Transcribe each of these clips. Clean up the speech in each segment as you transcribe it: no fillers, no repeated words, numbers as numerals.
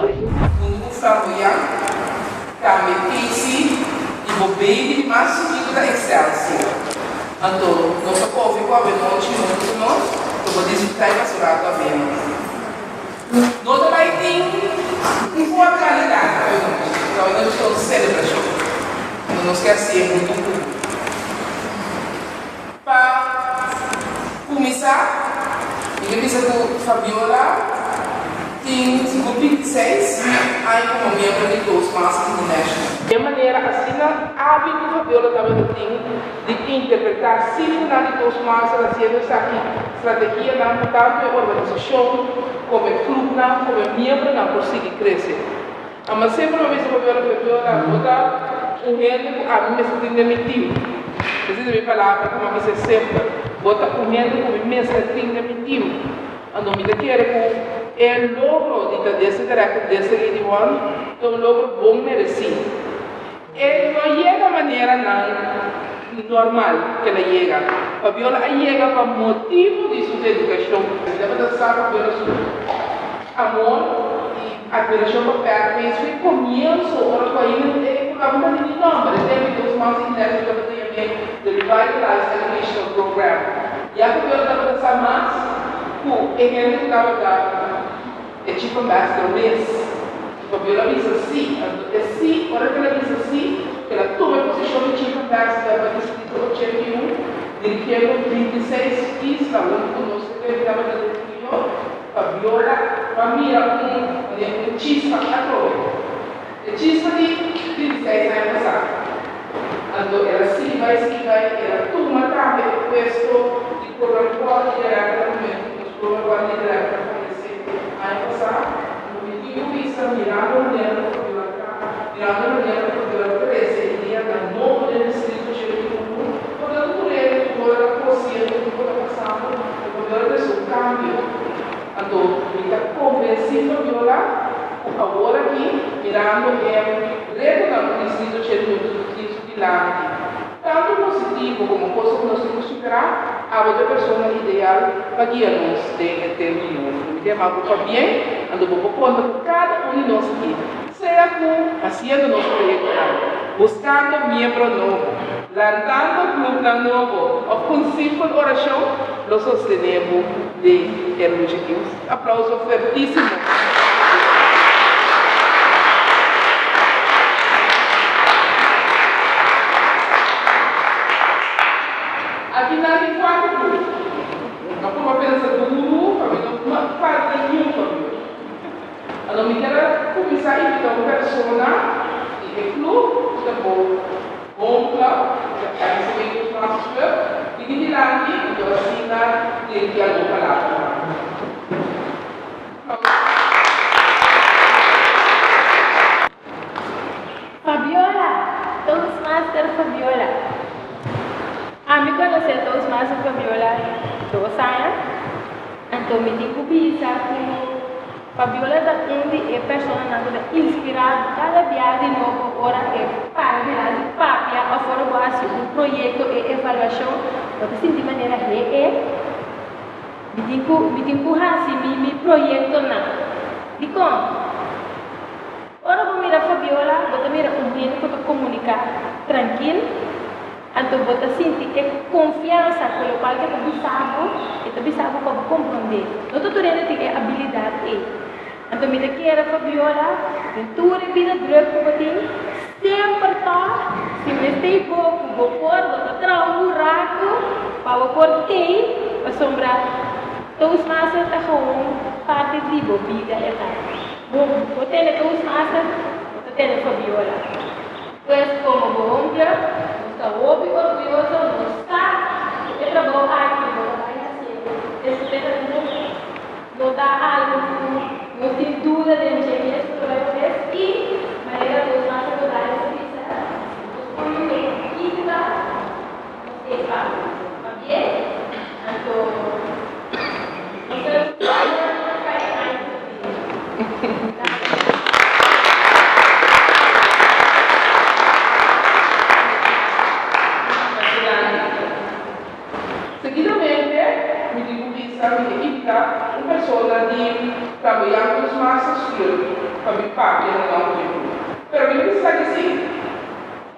Huntu ku Flamboyant, tambe Casey i bo baby di mas chikitu ta Excelsior. Anto nos ta kofi ku awenochi huntu ku nos, lo bo disfrutá e paso rato ameno. No ta bai tin un formalidad awenochi, pasobra awenochi ta un selebrashon. Anto nos ke hasié huntu ku bo. Pa kuminsá, mi ke bisa ku Fabiola tin sigur 26 aña komo miembro di Toastmasters International. E manera asina hábil ku Fabiola tabata tin di interpretá sifranan di Toastmasters hasiendo esaki strategianan ku tantu e organisashon komo e klupnan komo e miembronan por sigui krese. Ama semper mi a bisa Fabiola, Fabiola, bo ta un hende ku ami mester tin den mi tim. Esei ta mi palabra ku mi a bisa semper. Bo ta un hende ku mi mester tin den mi tim. Anto mi ta kere ku e logro di ta District Director District 81 ta un logro bon meresí. E no yega manera nan normal ku el a yega. Fabiola a yega pa motibu di su dedikashon. Mi tabata sa Fabiola su amor i admirashon pa Pathways for e komienso ora ku ainda e programa no tabatin ni nòmber. E tempu ei Toastmasters International tabata yam'é The Revitalized Educational Program. Ya Fabiola tabata sa mas ku e hende ku tabata e Chief Ambassador mes. Fabiola bisa sí, anto e sí, ora ku el a bisa sí, el a tuma e posishon di Chief Ambassador pa Distrito 81, dirigiendo 26 isla huntu ku nos ku tempu tabata den trio. Fabiola a mira un un chispa atrobe. E chispa di 26 aña pasá. Anto el a sigui bai, sigui bai, el a tuma tambe e puesto di Program Quality Director na momento ku nos Program Quality Director a fayesé aña pasá. Anto mi tin ku bisa mirando manera ku Fabiola traha, mirando manera ku Fabiola krese i dianan nobo den distrito 81, por tanto tur hende tur ora ta konsiente kiko ta pasando, ku Fabiola trese un kambio. Anto mi ta konvensí Fabiola ku awor aki mirando e retonan ku distrito 81 tin su dilanti, tantu positivo komo kos ku nos tin ku superá, abo ta e persona ideal pa guia nos den e tempu nobo. Mi ta yama bo pabien, anto bo por konta ku kada un di nos aki, sea ku hasiendo nos proyektonan, buskando miembro nobo, lantando klupnan nobo òf ku un simpel orashon lo sostené bo den e lucha aki. Un aplauso fuertísimo. Aki nan tin kuater grupo. No por a pensa duru pa mi no falta niun pa mi. Anto mi kier a kuminsá invitá un persona di e club ku ta bo home club, ku ta MCB Toastmasters Club, bini dilanti anto asina dirigí algun palabra pa nan. Fabiola, Toastmaster Fabiola. Ami konosé Toastmaster Fabiola 2 aña, anto mi tin ku bisa ku Fabiola ta un di e personanan ku ta inspirá kada bia di nobo ora e para dilanti papia òf ora bo hasi un proyekto e evaluashon, bo ta sinti manera he e mi tin ku hasi mi proyektonan. Dikon? Ora bo mira Fabiola, bo ta mira un hende ku ta komuniká trankil, anto bo ta sinti e konfiansa ku lokual ku e ta bisa bo, e ta bisa bo pa bo komprondé. No ta tur hende tin e abilidat ei. Anto mi ta kere Fabiola, den tur e bida druk ku bo tin, semper tòg si mester bo ku bo por bo ta traha un buraku pa bo por tei pasobra Toastmaster ta gewoon parti di bo bida e ta. Bo bo tene Toastmaster, bo ta tene Fabiola. Pues komo bo home club nos ta hopi orguyoso, nos sa ku e trabou aki bo ta bai hasiendo estupendamente. No ta algu ku nos tin duda den dje mes ku ta bai por es i manera nos mas secundario ta bisa, si nos por yuda un kita, nos e pa pabia, anto nos ta lucha pa e aña ku bini. Danki. Seguidamente, mi tin ku bisa mi ke invitá un persona di Flamboyant Toastmasters Club pa bin papia na nòmber di e grupo. Pero mi no bisa ke sí.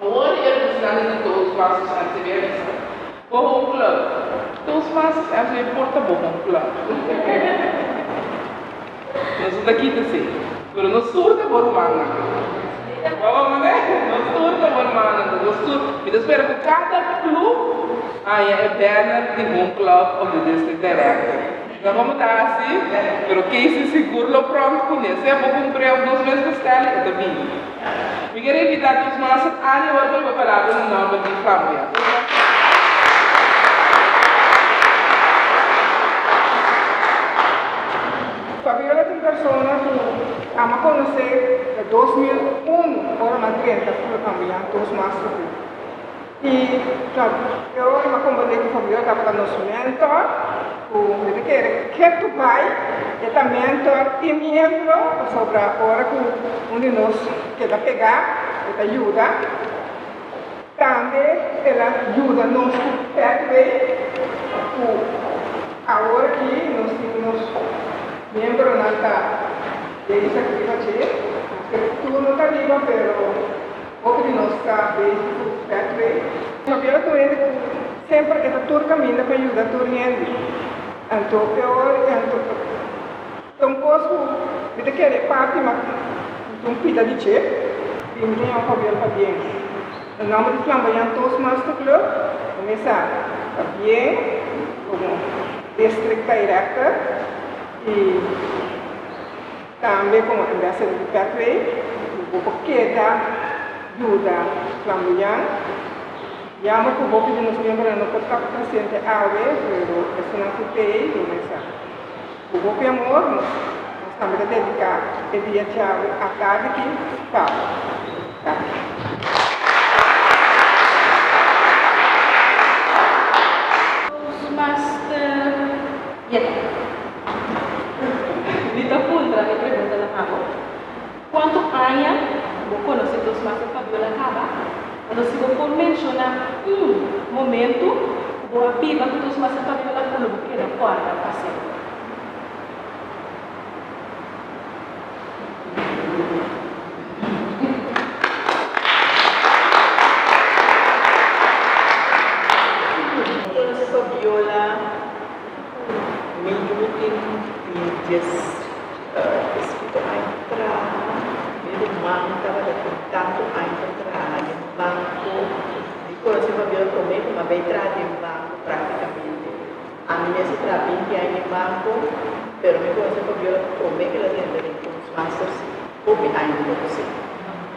Awor e representante di Toastmasters MCB a bisa, Bo home club. Toastmasters MCB por ta bo home club. Nos no ta kita esei. Pero nos tur ta bo rumannan. Bo mane? Nos tur ta bo rumannan. Nos tur. Mi ta spera ku kada club haña e banner di home club of di district director. No komo ta hasi, pero Casey sigur lo prompt kuné. Sea bo kumpr'é of nos mes bestel'é, e ta bini. Mi ker invitá Toastmaster Annie awor pa riba palabra na nòmber di Flamboyant. Fabiola ta un persona ku ama konosé na 2001 ora m'a drenta Flamboyant Toastmaster Club. I e ora m'a komprendé ku Fabiola tabata nos mentor, ku mi ta kere ketu bai e ta mentor i miembro pasobra ora ku un di nos keda pegá e ta yuda. Tambe el a yuda nos ku Pathway ku awor aki nos tin nos miembronan ta bezig riba dje. Maske tur no ta riba pero hopi di nos ta bezig ku Pathway. Fabiola ta un hende ku semper e ta tur kaminda pa yuda tur hende. Anto e ora anto ta un kos ku mi ta kere parti ma un pida di dje i mi ta yama Fabiola pabien. Na nomber di Flamboyant Toastmaster Club, kuminsá pabien komo District Director i tambe komo Ambassador di Pathway, ku bo por keda yuda Flamboyant. Yama ku hopi di nos miembronan no por ta presente awe, pero esunnan ku t'ei lo mester. Ku hopi amor nos nos tambe ta dediká e dia djawe atardi ki pa bo. Danki. Toastmaster Yeta, Mi ta puntra e pregunta na abo, Kuantu aña bo konosé Toastmaster Fabiola kaba? Anto si bo por menshoná un momentu ku bo a biba ku Toastmaster Fabiola ku lo bo keda kòrda pa semper. Konosé Fabiola mi yu tin dies. Escrito aña traha, mi ruman tabata tin tantu aña ta traha den banco, mi conoce Fabiola prome cu mi a bay traha den banco practicamente. Ami mes a traha binti aña den banco, pero mi conoce Fabiola prome cu el a drenta den Toastmasters, hopi aña mi conoce.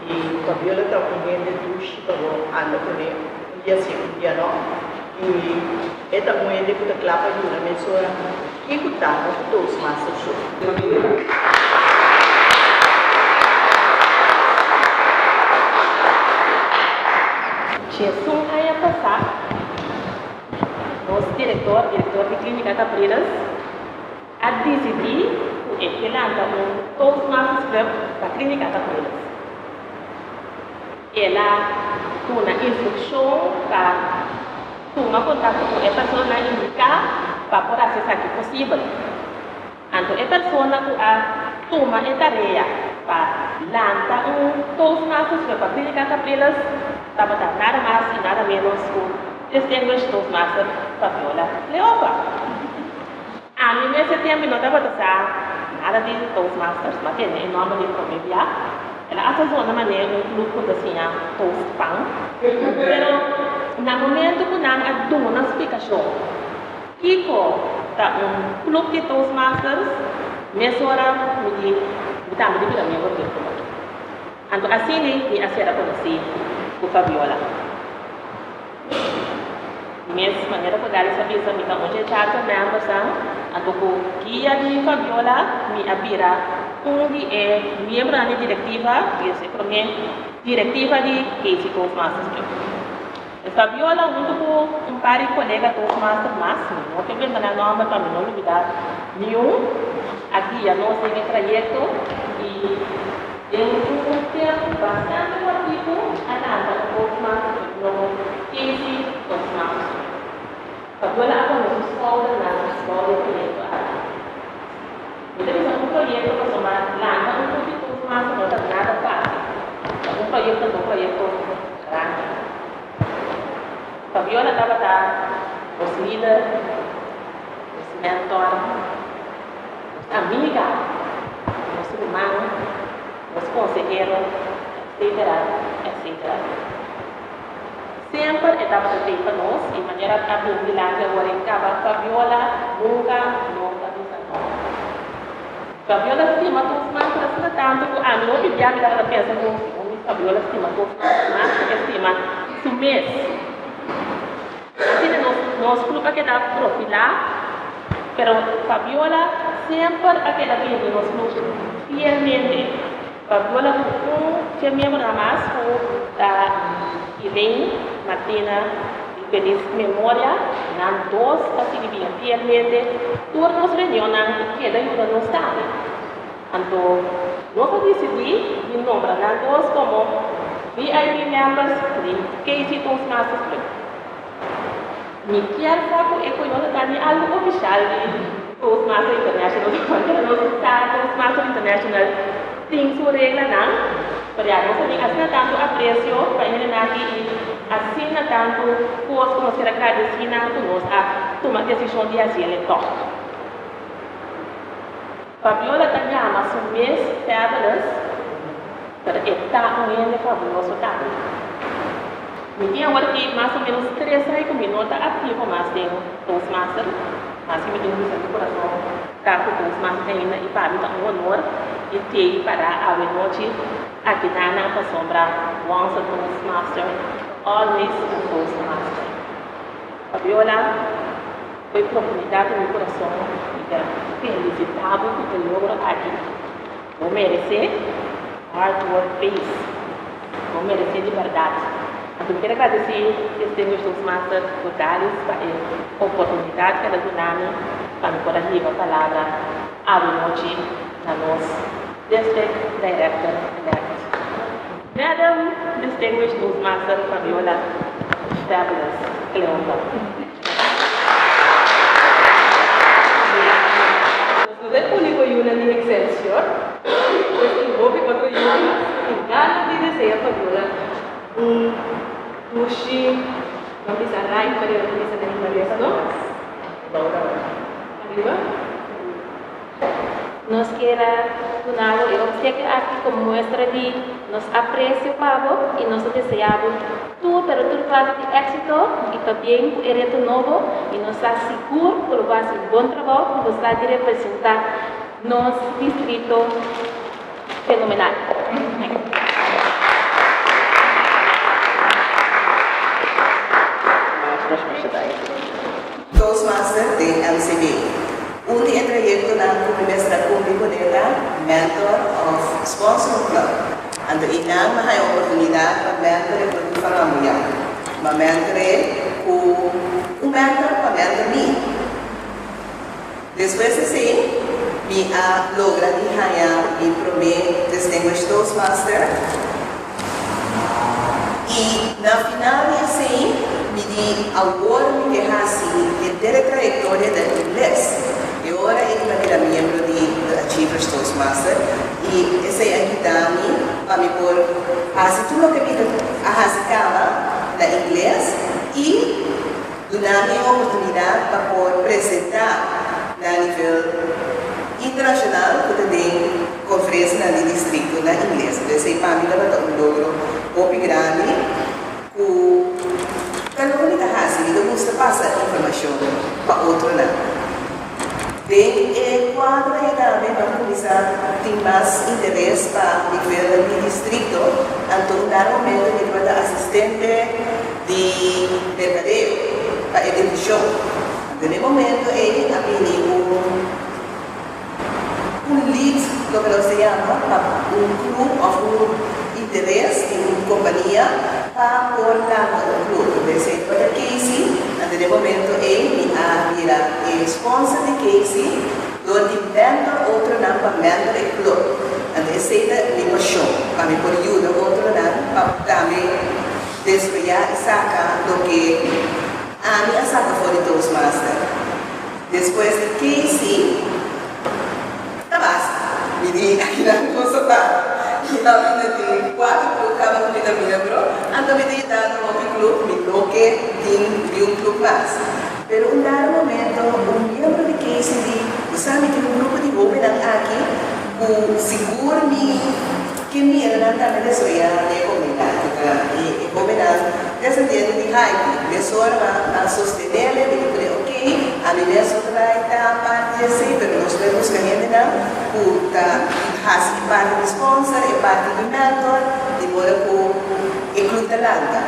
Y Fabiola ta un hende dushi pa bo anda cune un dia si un dia no. Y e ta un hende cu ta cla pa yuda mesora. Kiko ta no ku Toastmaster so? Djesun aña pasá, nos direktor, direktor di Klínika Capriles, a disidí ku e ke lanta un Toastmasters Club pa Klínika Capriles. El a duna instrukshon pa tuma kontakto ku e personanan indiká pa por hasi esaki posibel. Anto e persona ku a tuma e tarea pa lanta un Toastmasters pa Clínica Capriles tabata nada mas i nada ménos ku Distinguished Toastmaster Fabiola Cleofa. Ami mes e tempu no tabata sa. nada di Toastmasters, m'a tende e nòmber di promé bia. El a hasta zona manera un club ku ta siña toast pan. Pero na momento ku nan a duna splikashon kiko ta un club di Toastmasters, mesora mi di mi tambe di bira miembro di e club aki. Anto asina mi a sera konosí ku Fabiola. Mes manera ku Gladys a bisa mi ta un dje charter membersnan, anto ku guia di Fabiola mi a bira un di e miembronan di direktiva, di e promé direktiva di KC Toastmasters Club. E Fabiola huntu ku un par di kolega Toastmaster mas, mi no ke benta nan nòmber pa mi no lubidá niun, a guia nos den e trayekto i Den un tempu bastante kòrtiku a lanta un Toastmaster ku nomo Casey Toastmasters Club. Fabiola a pone su skoudernan bou di e proyekto aki. Mi ta bisa un proyekto pasobra lanta un club di Toastmaster no ta nada fásil. Ta un proyekto ta un proyekto grandi. Fabiola tabata nos lider, nos mentor. Nos amiga, nos ruman, nos konsehero, etcetera, etcetera. Semper e tabata tei pa nos i manera a bin dilanti awor e kaba Fabiola nunka no ta bisa no. Fabiola stima Toastmaster asina tantu ku ami hopi bia mi tabata pensa ku mi Fabiola stima Toastmaster mas ku e stima su mes. Asina nos nos club a keda profilá, pero Fabiola semper a keda bini nos club fielmente. Fabiola ku un dje miembronan mas ku ta Elaine Martina di feliz memoria, nan dos a sigui bini fielmente tur nos reunionnan i keda yuda nos tambe. Anto nos a disidí di nombra nan dos komo VIP members di KC Toastmasters Club. Mi kier sa ku e koyota ta ni algu ofishal di Toastmaster International, pero nos sa Toastmaster International tin su reglanan, pero ya nos a tin asina tantu apresio pa e hendenan aki i asina tantu kos ku nos kier a gradisí nan ku nos a tuma desishon di hasiel e tòg. Fabiola ta yama su mes fabulous, pero e ta un hende fabuloso tambe. Mi tin awor aki mas o menos tres aña ku mi no ta aktivo mas den Toastmaster, maske mi tin un bisa mi kurason ta ku Toastmaster ainda i pa mi ta un honor di tei pará awe nochi aki nan pasobra once a Toastmaster, always a Toastmaster. Fabiola. Ku e profundidat di mi kurason mi ta felisitá bo ku e logro aki. Bo meresé hard work pays. Bo meresé di bèrdat. Anto mi kier agradesí Distinguished Toastmaster Godalis pa e oportunidat ku el a duna mi pa mi por a hiba palabra awe nochi na nos District Director Elect. Madam Distinguished Toastmaster Fabiola Fabulous Cleopa. Nos no ta e úniko yunan di Excelsior, pues tin hopi otro yu mas ku tin gana di desea Fabiola un dushi, ban bisa ride manera nan ta bisa na ingles, no? Ariba. Nos kier a duna bo e obsekio aki komo muestra di nos apresio pa bo i nos ta deseá bo tur pero tur klase di éksito i pabien ku e reto nobo i nos sa sigur ku lo bo hasi un bon trabou ku bo sa di representá nos distrito fenomenal. Toastmaster den LCB. Un di e trayektonan ku mi mester a kumpli kuné ta mentor òf sponsor un club. Anto einan mi haña oportunidat pa mentor e club di Fangambuya. Mi a mentor'é ku un mentor ku a mentor mi. Despues di esei mi a logra di haña mi promé Distinguished Toastmaster. I na final di esei mi di awor mi ke hasi henter e trayektoria den ingles. E ora ei mi a bira miembro di The Achievers Toastmaster i esei a yuda mi pa mi por hasi tur loke mi a hasi kaba na ingles i duna mi e oportunidat pa por presenta na nivel. internashonal ku ta den konferensianan di distrikto na ingles. Entonces esei pa mi tabata un logro hopi grandi ku ta loke mi ta hasi, mi ta gusta pasa informashon pa otronan. Den e kuadro ei tambe mi a kuminsá tin mas interes pa nivel di distrikto, anto un dado momento mi tabata asistente di merkadeo pa e divishon. Anto den e momento ei a bini un un lead, loke nos ta yama, pa un club of un interes di un compania pa por lanta un club. Entonces esey tabata Casey, anto den e momento ey mi a bira e sponsor di Casey door di mentor otronan pa mentor e club. Anto esey ta mi pasion, pa mi por yuda otronan pa tambe desroya y saca loke ami a saca for di Toastmaster. Despues di Casey ta basta. Mi di akinan nos a ta. Mi ta bini tin cuatro club caba cu mi ta miembro, anto mi ta yudando hopi club, mi no ke tin niun club mas. Pero un dado momento un miembro di Casey di, Bo sa mi tin un grupo di hobennan aki cu sigur mi ke mira nan tambe desoya den e comunidad. Cu ta e hobennan descendiente di Haiti. Mesora a sostenele, mi di cune ok. Ami mes no ta bai ta parti di esei, pero nos bai buska hendenan ku ta hasi e parti di sponsor, e parti di mentor, di moda ku e club ta lanta.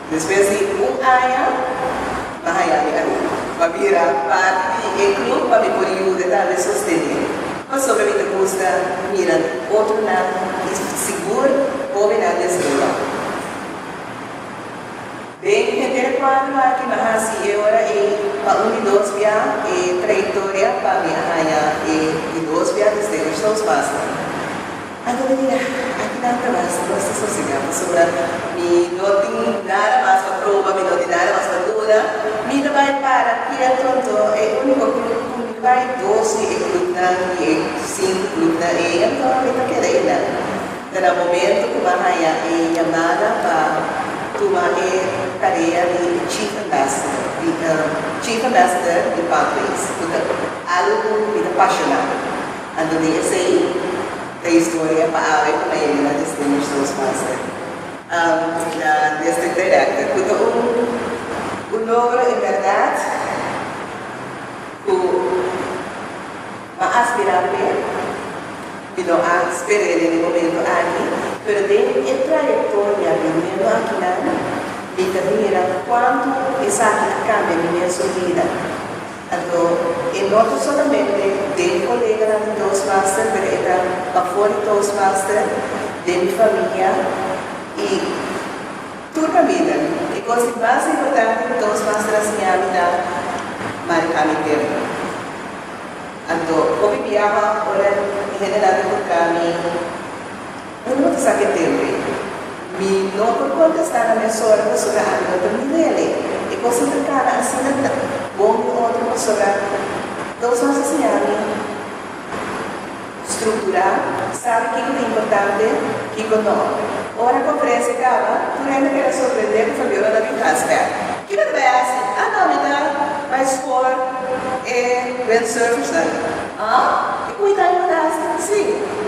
Despues di un aña, m'a haña mi Aruba. M'a bira parti di e club pa mi por yuda tambe sostené, pasobra mi ta gusta mira otronan i sigur hobennan desaroyá. Den henter e kuadro aki mi a hasi e ora ei pa un di dos bia e trayektoria pa mi a haña e di dos bia Distinguished Toastmaster. Anto mi di, Aki nan ta basta, nos ta sosegá pasobra mi no tin nada mas pa proba, mi no tin nada mas pa duna. Mi ta bai para kieto anto e úniko club ku mi bai dos di e clubnan di e sinku clubnan ei anto mi ta keda einan. Ta na momento ku bo a haña e yamada pa tuma e tarea di Chief Ambassador, di Chief Ambassador di Pathways, ku ta algu ku mi ta pashoná. Anto di esei ta historia pa awe ku mi a yega na Distinguished Toastmaster, na District Director, ku ta un un logro en bèrdat ku M'a aspirá p'e, mi no a sper'é den e momento aki, pero den e trayektoria biniendo akinan, mi ta mira kuantu esaki a kambia mi mesun bida. Anto, e no ta solamente den koleganan di Toastmaster, pero e ta pafó di Toastmaster, den mi famia i tur kaminda. E kos di mas importante ku Toastmaster a siña mi ta manehá mi tempu. Anto hopi biaha ora e hendenan ta puntra mi, Unda bo ta sa ke tempu ei? Mi no por kontestá na mesora pasobra ami no ta mir'el ei. E kosnan ta kana asina ta bon di otro pasobra Dios nos a siña mi strukturá, sabi kiko ta importante, kiko no. Ora konferensia kaba, tur hende keda sorprendé ku Fabiola ta bin kas bèk. Kiko ta bai hasi? Ah no, mi ta bai skor e windsurfersnan. Ah? I ku Italia bo ta hasi? Sí,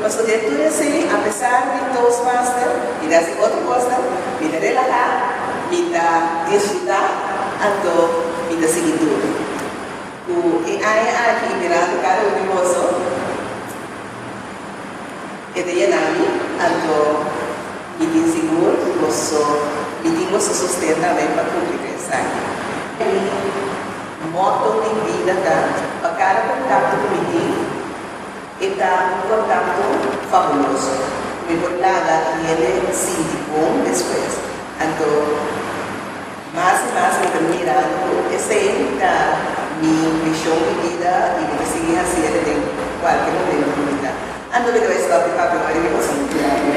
pasobra den tur esei, apesar di Toastmaster, mi ta hasi otro kosnan, mi ta relahá, mi ta disfrutá, anto mi ta sigui duru. Ku e aña aki i mirando kada un di boso, e ta yena mi, anto mi tin sigur ku boso, mi tin boso sosten tambe pa kumpli ku esaki. Mi motto den bida ta, pa kada kontakto ku mi tin, e ta un kontakto fabuloso, ku mi por laga e hende sinti bon despues. Anto. Mas i mas mi ta mirando ku esei ta mi mishon di bida i mi ta sigui hasiel den kualke momento ku mi ta. Anto mi ta bai stòp di papia ora di mi kosa muchu largu.